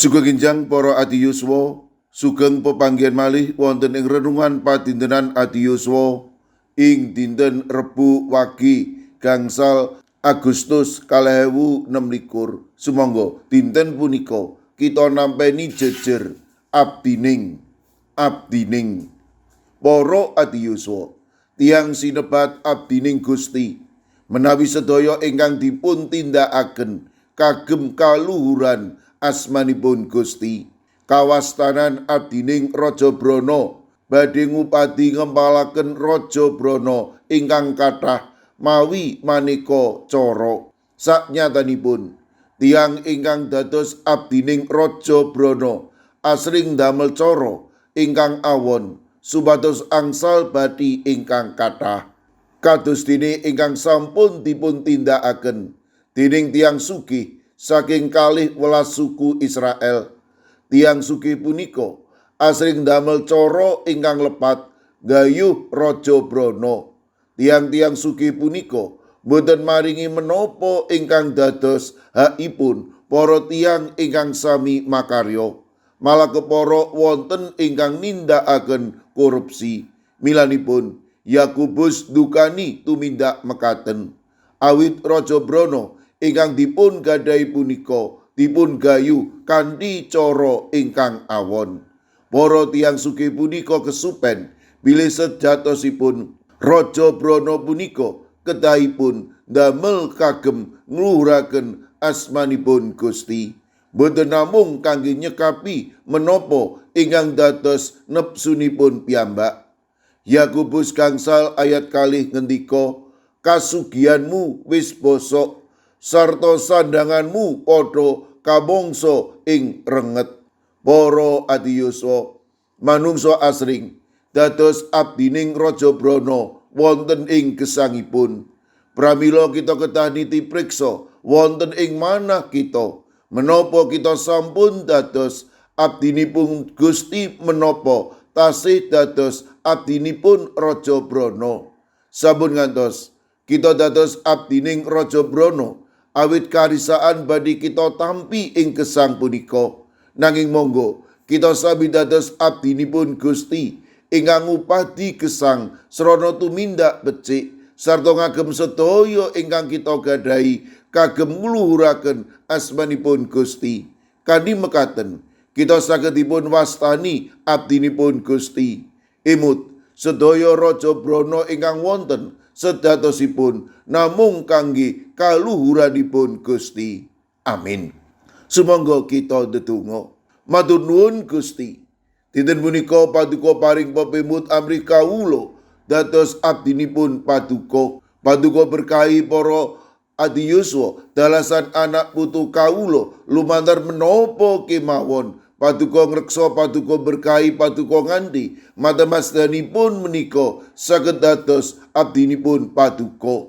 Sugeng enjang para adiyuswa, sugeng pepanggihan malih wonten ing renungan padintenan adiyuswa ing dinten Rebo Wage gangsal Agustus 2026. Sumangga dinten punika kita nampeni jejer abdining abdining. Para adiyuswa, tiyang sinebat abdining Gusti menawi sedaya ingkang dipun tindakaken kagem kaluhuran asmanipun Gusti. Kawastanan abdining Raja Brana badhe ngupadi ngempalaken Raja Brana ingkang kathah mawi maneka cara. Saknyatanipun tiyang ingkang dados abdining Raja Brana asring damel cara ingkang awon supados angsal bathi ingkang kathah. Kados dene ingkang sampun dipun tindakaken dening tiyang sugih saking kalih welas suku Israel. Tiyang sugih punika asring damel cara ingkang lepat gayuh Raja Brana. Tiyang-tiyang sugih punika boten maringi menapa ingkang dados hakipun para tiyang ingkang sami makarya. Malah kepara wonten ingkang nindakaken korupsi. Milanipun Yakobus dukani tumindak mekaten. Awit Raja Brana ingkang dipun gadhahi punika dipun gayu kanthi cara ingkang awon. Para tiyang sugih punika kesupen bilih sejatosipun Raja Brana punika kedahipun damel kagem ngluhuraken asmanipun Gusti. Boten namung kangge nyekapi menapa ingkang dados nepsunipun piyambak. Yakobus gangsal ayat kalih ngendika, kasugihanmu wis bosok sarta sandanganmu padha kamangsa ing renget. Para adiyuswa, manungsa asring dados abdining Raja Brana wonten ing gesangipun. Pramila kita kedah niti priksa wonten ing manah kita, menapa kita sampun dados abdinipun Gusti menapa tasih dados abdinipun Raja Brana. Sampun ngantos kita dados abdining Raja Brana awit karisaan badhe kita tampi ing gesang punika. Nanging monggo kita sami dados abdinipun Gusti ingkang ngupadi gesang srana tumindak becik sarta ngagem sedaya ingkang kita gadhahi kagem ngluhuraken asmanipun Gusti. Kanthi mekaten kita saged dipun wastani abdinipun Gusti. Emut sedaya Raja Brana ingkang wonten sejatosipun namung kangge kaluhuranipun Gusti. Amin. Sumangga kita ndedonga. Matur nuwun Gusti. Dinten punika paduka paring pepimut amrih kawula dados abdinipun paduka. Paduka berkahi para adiyuswa dalasan anak putu kawula lumantar menapa kemawon. Paduka ngreksa, paduka berkahi, paduka nganti matemastanipun menika saged dados abdinipun paduka.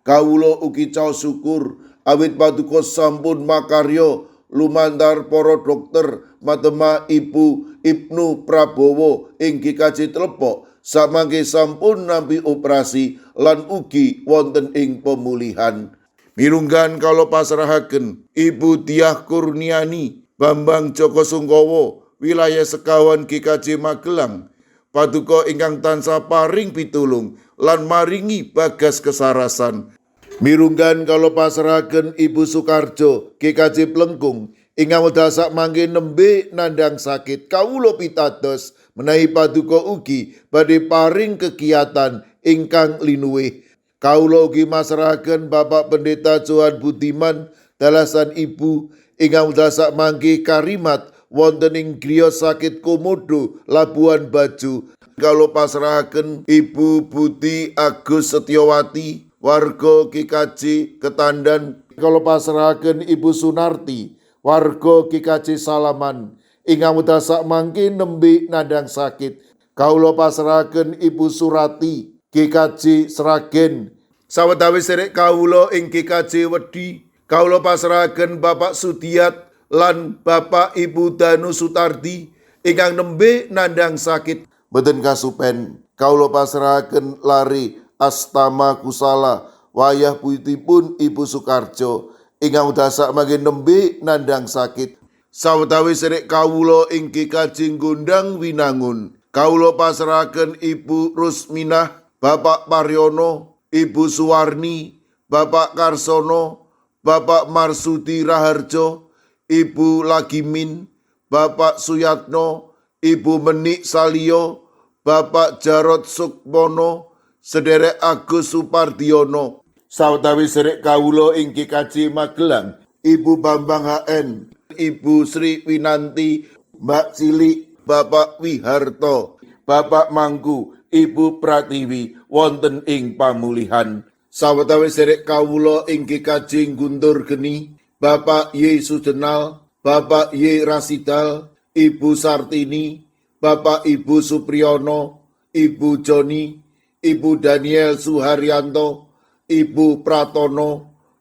Kawula ugi caos syukur awit paduka sampun makarya lumantar para dokter matema Ibu Ibnu Prabowo ing GKJ Tlepok samangke sampun nampi operasi lan ugi wonten ing pemulihan. Mirunggan kawula pasrahaken Ibu Diah Kurniani Bambang Joko Sungkowo wilayah sekawan GKJ Magelang. Paduka ingkang tansah paring pitulung lan maringi bagas kesarasan. Mirunggan kawula pasrahaken Ibu Sukarjo GKJ Plengkung ingkang wekdal sakmangke nembe nandhang sakit. Kawula pitados menawi paduka ugi badhe paring kegiatan ingkang linuwih. Kawula ugi masrahaken Bapak Pendeta Johan Budiman dalasan Ibu ingkang wekdal sakmangke karimat wonten ing griya sakit Komodo Labuan Bajo. Kawula pasrahaken Ibu Budi Agus Setiawati warga GKJ Ketandan. Kawula pasrahaken Ibu Sunarti warga GKJ Salaman ingkang wekdal sakmangke nembe nandhang sakit. Kawula pasrahaken Ibu Surati GKJ Sragen. Sawetawis serek kawula ing GKJ Wedi, kawula pasrahaken Bapak Sudiat lan Bapak Ibu Danu Sutardi ingkang nembe nandhang sakit. Boten kasupen kawula pasrahaken lare Astama Kusala wayah putipun Ibu Sukarjo ingkang wekdal sakmangke nembe nandhang sakit. Sawetawis sedherek kawula ing GKJ Gondang Winangun, kawula pasrahaken Ibu Rusminah, Bapak Paryono, Ibu Suwarni, Bapak Karsono, Bapak Marsudi Raharjo, Ibu Lagimin, Bapak Suyatno, Ibu Menik Salio, Bapak Jarod Sukmono, Sederek Agus Supardiono. Sawetawis sedherek kawula ing GKJ Magelang, Ibu Bambang HN, Ibu Sri Winanti, Mbak Cilik, Bapak Wiharto, Bapak Mangku, Ibu Pratiwi wonten ing pamulihan. Sawetawis sedherek kawula ing GKJ Guntur Geni, Bapak Y Sujenal, Bapak Y Rasidal, Ibu Sartini, Bapak Ibu Supriyono, Ibu Joni, Ibu Daniel Suharyanto, Ibu Pratono,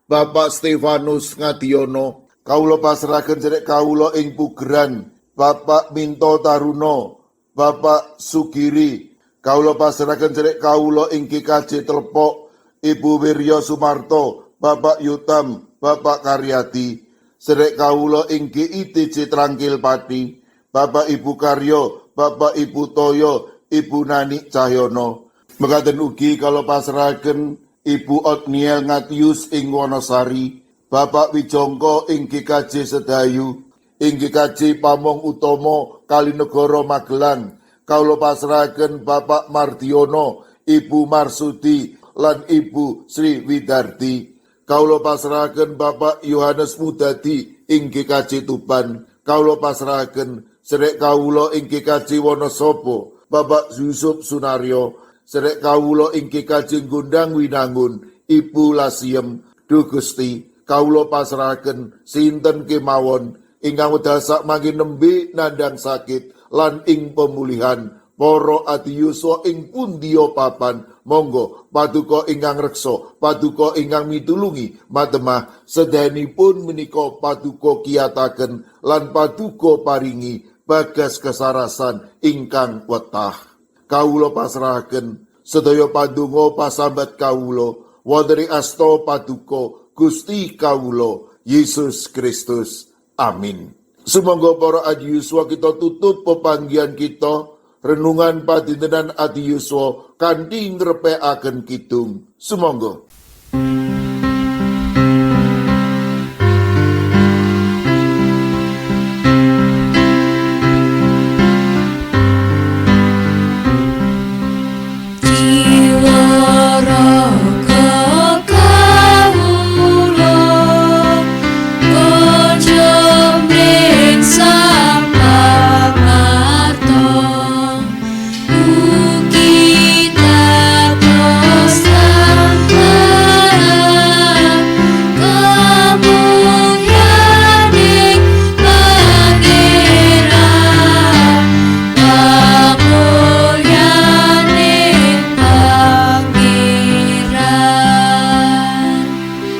Bapak Stefanus Ngadiono. Kawula pasrahaken sedherek kawula ing Pugeran, Bapak Minto Taruno, Bapak Sugiri. Kawula pasrahaken sedherek kawula ing GKJ Telepok, Ibu Wiryo Sumarto, Bapak Yutam, Bapak Karyadi. Sedherek kawula ing GITJ Trangkil Pati, Bapak Ibu Karyo, Bapak Ibu Toyo, Ibu Nani Cahyono. Mekaten ugi kawula pasrahaken Ibu Otniel Ngatius ing Wonosari, Bapak Wijongko ing GKJ Sedayu, ing GKJ Pamong Utomo Kalinegoro Magelang. Kawula pasrahaken Bapak Mardiono, Ibu Marsudi lan Ibu Sri Widardi. Kawula pasrahaken Bapak Yohanes Mudadi ing GKJ Tuban. Kawula pasrahaken sedherek kawula ing GKJ Wonosobo, Bapak Yusuf Sunaryo. Sedherek kawula ing GKJ Gondang Winangun, Ibu Lasiem. Duh Gusti, kawula pasrahaken sinten kemawon ingkang wekdal sakmangke nembe nandhang sakit lan ing pemulihan. Para adiyuswa ing pundiya papan, monggo paduka ingkang reksa, paduka ingkang mitulungi matemah sedayanipun menika paduka kiyataken lan paduka paringi bagas kesarasan ingkang wetah. Kawula pasrahaken sedaya pandonga pasambat kawula wonten ing asta paduka Gusti kawula Yesus Kristus. Amin. Sumangga para adiyuswa kita tutup pepanggihan kita renungan padintenan adiyuswa kanthi ngrepekaken kidung. Sumangga.